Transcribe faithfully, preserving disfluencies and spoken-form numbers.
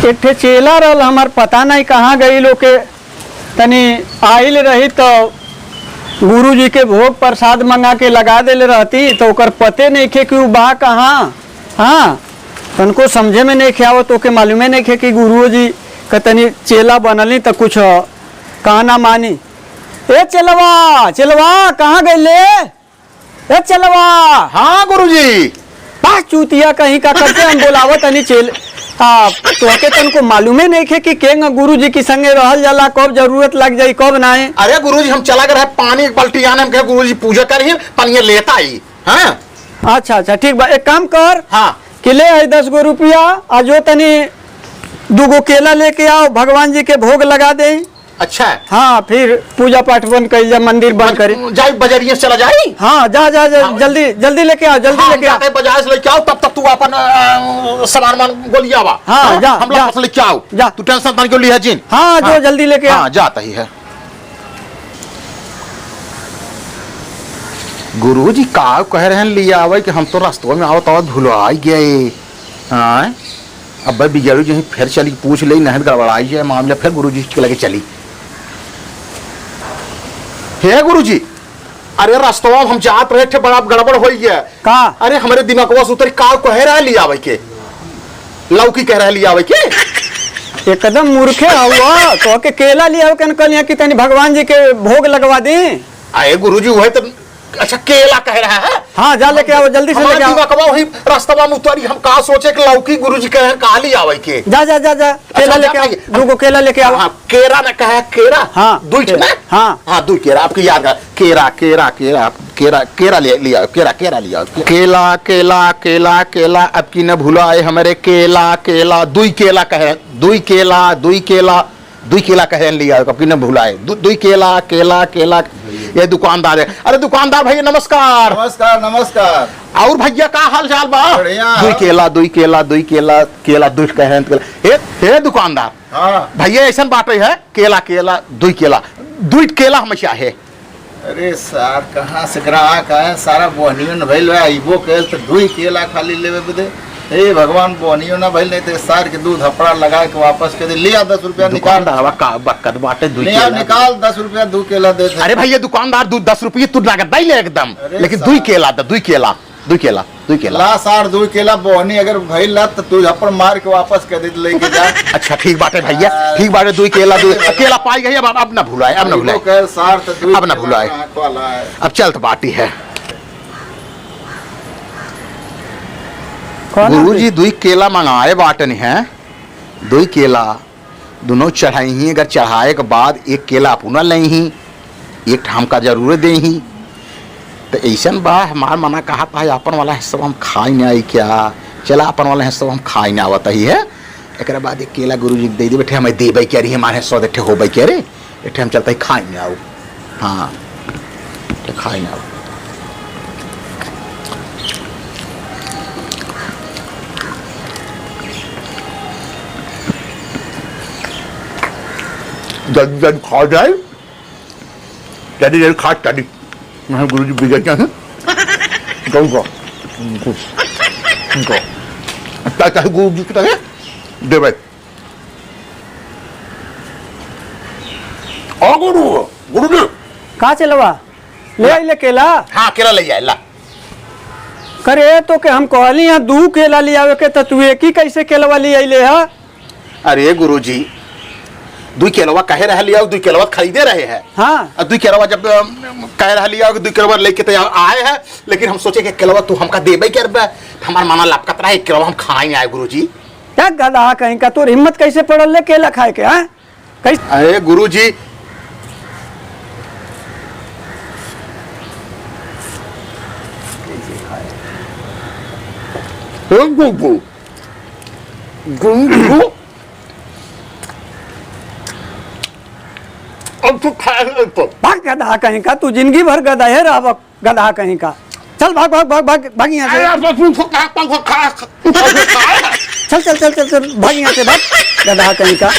एक ठे चेला रहल हमार, पता नहीं कहाँ गइल, ओके तनी आइल रही तो गुरुजी के भोग प्रसाद मंगा के लगा देले रहती, तो ओकर पते नइखे कि उ बा कहाँ। हाँ, तनको समझे में नइखे आवत, ओके मालूमे नइखे कि गुरुजी के तनी चेला बनली तो कुछ कहना मानी। ए चेलवा, चेलवा, कहाँ गइले? ए चेलवा। हाँ गुरुजी। बा चूतिया कहीं का, कब से हम बोलावत तनी चेल-, आ, तोहके तनको मालूमे नइखे कि केंग गुरुजी की संगे रहल जाला, कब जरूरत लग जाई, कब नाहीं। अरे गुरुजी, हम चला गए रहे पानी एक बाल्टी आने, हम कहे गुरुजी पूजा करी, पानी लेता आई। हाँ। अच्छा, अच्छा, ठीक बा, एक काम कर। हाँ। कि ले आई दस गो रुपया, आ जो तनी दू गो केला लेके आओ, भगवान जी के भोग लगा दे। अच्छा। हाँ, फिर पूजा पाठ बंद कइल जा, मंदिर बंद बज-, करी। जाई बजरिया से चला जाई। हाँ, जा, जा, जा, हाँ। जल्दी, जल्दी लेके आओ, जल्दी हाँ, लेके आओ। जाते बजार से लेके आओ, तब तक तू अपन, अ, सामान वामान गोलियावा। हाँ, हाँ, जा, हम जा। लोग लेके आओ। जा। तू tension तन क्यों लिया जिन? हाँ, जो हाँ। जल्दी लेके आ। हाँ, जाता ही है। गुरुजी का कह रहे हैं लियावे कि हम तो रस्तवा में आवत आवत भुलाई गए। हाँ, अब बिगड़ू जी फिर चली पूछ ले, नहीं गड़बड़ाई जाए मामला, फिर गुरुजी के लगे चली। हे गुरुजी, अरे रस्तवा में हम जात रहे थे, बड़ा गड़बड़ हो गया। का? अरे हमरे दिमागवा से उतरी, का कहे रहे लियावे के? लौकी कह रहे लियावे के? एकदम मूर्खे हवा, तो के केला लियावे के न कहलिया कि तनी भगवान जी के भोग लगवा दी। अरे गुरुजी, वही तो अच्छा, केला कह रहा है? हाँ, जा लेके आओ, जल्दी से हमारा लेके आओ। दिमागवा वही रास्ता में उतरी, हम का सोचे कि लौकी गुरुजी कहे हैं, का ले आवे के? जा, जा, जा, जा, अच्छा, केला जा लेके आओ, भाई। दू गो केला लेके आओ। हाँ, केरा न कहे, केरा? हाँ, दुई ठे केरा। ना? हाँ। हाँ, दुई केरा, आपकी याद है। केरा, केरा, केरा, केरा, केरा ले, ले आओ, केरा, केरा ले आओ। केला, केला, केला, केला, अब की न भुलाए हमरे केला, केला, दुई केला कहे, दुई केला, दुई केला। दुई केला कहे लिया, कब की न भुलाए। दु-, दुई केला, केला, केला। ये दुकानदार है। अरे दुकानदार भैया, नमस्कार। नमस्कार, नमस्कार। और भैया, का हाल चाल बा? बढ़िया। दुई केला, दुई केला, दुई केला, केला, दुई कहे केला। हे, हे दुकानदार। हाँ। भैया, ऐसन बात है, केला, केला, दुई केला, दुई केला हम चाहे। अरे सार, कहाँ से ग्राहक आए? सारा बोहनियो न भइल बा, अइबो कइल त दुई केला खाली लेवे बदे। हे भगवान, बोहनियो ना भइल, नहीं त सार के दू थप्पड़ा लगा के वापस कर दे। लिया दस रुपया निकाल। दुकानदारवा का बकत बाटे, दुई लिया केला। निकाल, दस रुपया दू केला दे दे। अरे भैया दुकानदार, दू, दस रुपये तू नगद नहीं ले एकदम, अरे लेकिन सार। दुई केला द, दुई केला, दुई केला। दुई केला। ला सार, दुई केला बोहनी अगर भइल ना, त तू झप्पड़ मार के वापस कर दे, लेके जा। अच्छा, ठीक बाटे भैया, हाँ। ठीक बाटे, दुई केला, दुई केला पाई गई, अब, अब ना भुलाए, अब ना अइबो भुलाए। कइल सार, त दुई अब ना केला भुलाए। कहाँ को ला है? अब चलत बाटी है। कौन गुरुजी, आदमी? दुई केला मंगाए बाटन है, दुई केला। दुनों चढ़ाई ही, अगर चढ़ाए के बाद एक केला अपना लें ही, एक ठा हमका जरूर दे ही। त ऐसन बा, हमार मना कहा था, अपन वाला हिस्सा हम खाई ना आई क्या? चला, अपन वाला हिस्सा हम खाई ना आवत ही है। एकरे बाद एक केला गुरुजी के दे दे, बैठे हमें देबे क्या रही, हमारे हिस्सा देठे होबे क्या रे? एक ठे हम चलते ही खाई ना आओ। हाँ, तो खाई ना। जल्दी जल्दी खा जाए, जल्दी जल्दी खा, जल्दी। नहीं, गुरुजी बिगड़ जाए हैं। कौन को? उनको। उनको। अच्छा, अच्छा, गुरुजी की तरह दे भाई। ओ गुरु, गुरु जी। का चेलवा? ले ला। आइले केला? हाँ, केला ले आए, ला। करे, तो के हम कहली यहाँ दू केला ले आवे के, त तू एक ही कैसे केलवा ले आइले ह? अरे गुरु जी, दुई केलवा कहे रहे ले आओ, दुई केलवा खरीदे रहे हैं। हाँ। और दुई केलवा जब, अम, कहे रहे ले आओ कि दुई केलवा लेके तो यहाँ आए हैं, लेकिन हम सोचे कि केलवा तू हमका देबे करबे, हमार मना लपकत रहे, केलवा हम खाए आए गुरु जी। क्या गधा कहीं का, तोर हिम्मत कैसे पड़ल ले केला खाए के, हाँ? कैसे? अरे गुरुजी, गुरुजी, अब तो खाए तो। भाग गधा कहीं का, तू जिंदगी भर गधा है रहबक। गधा कहीं का। चल भाग, भाग, भाग, भाग, भाग यहाँ से। अरे, बस तू तो खा, खा, खा, खा, खा। चल, चल, चल, चल, चल, भाग यहाँ से, भाग। गधा कहीं का।